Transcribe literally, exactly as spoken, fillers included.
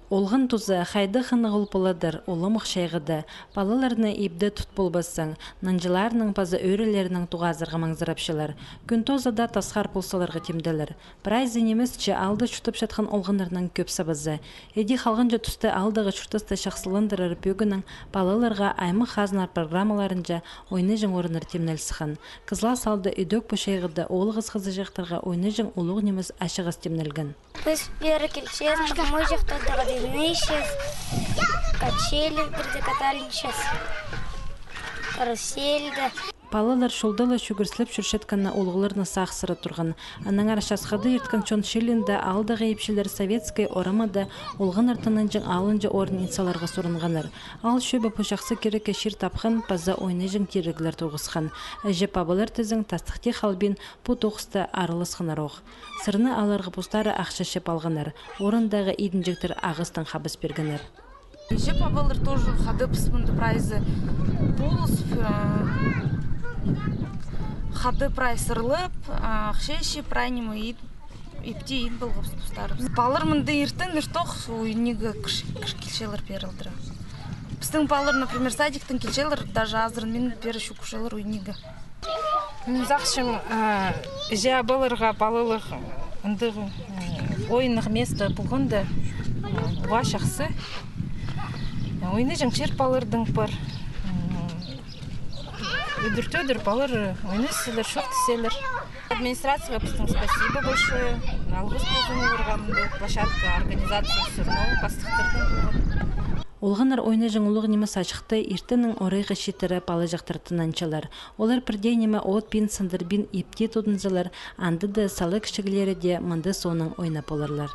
Олған туза хайдағ хынығ ол поладыр, улам ох чайғыда. Палаларны ибде тут полбассың, нанҷыларның паза ӧӧрелернең тоғазарға маңзырапчалар. Кӱн тооза даа тасхар ползаларға тимделер. Прайзы нимес че аалда чуртапчатхан олғаннарның кӧп сабазы. Іди халғанҷы туста аалдағы чуртасты чахсыландырар пӧгіннең палаларға аймах хазна программаларынҷа ойнаҷаң орыннар тимнел сыххан. Кызлас аалда ідӧк пу чайғыда оолғыс хызыҷахтарға ойнаҷаң улуғ нимес ачығыс тимнелген. Піс пеер килчебіс, помойҷахтарда ойнапчабыс, качелилерде каталынчабыс, карусельде. Палалар чолда ла чӱгӱріслеп чӧрчеткені улуғларны сағыссыра турған. Аннаңар часхыда ирткен чон чылиинда аалдағы ипчілер Советская орамада олғаннар тынанҷаң алынҷа орын ит саларға сурынғаннар. Аал чӧбі пу чахсы кирекке чир тапхан паза ойнаҷаң тиріглер турғысхан. Іҷе-пабалар тізең тастыхти халбин пу тоғыста араласханнар ох. Сырны аларға постары ахча чыып алғаннар. Орындағы идінҷектер ағастаң хабыс пиргеннер. Іҷе-пабалар тоже хада піс мында прайзы полыс, э, хада прай сырлап, э, ахча чыып, прай ниме ит, ипти ит полғабыс постарыбыс. Палалар мында иртен иртох ойнаға кір-, кір-, килчелер пеер алдыра. Пістің палалар, например, садиктең килчелер, даже азыранмин пеер чӱгӱрчелер ойнаға. Мин сағынчам, а, іҷе-пабаларға палалығ ындығ, м, ойыннығ место полғанда, м, уғаа чахсы. Ойнаҷаң чир палаларның пар. М, ӱдӱр-тӧдір палалар ойнасчалар, чоохтасчалар. Администрацияға пістің спасибо большое. Алғыс ползын оларға, мындағ площадка, организация, всё равно пастыхтарның полған. Олғаннар ойнаҷаң улуғ нимес ачыхты иртеннең орайға читіре палаҷахтар тынанчалар. Олар пірдее ниме отпин, сындырбин, ипти тудынзалар, анда даа сала кічіглері дее мында соонаң ойнап поларлар.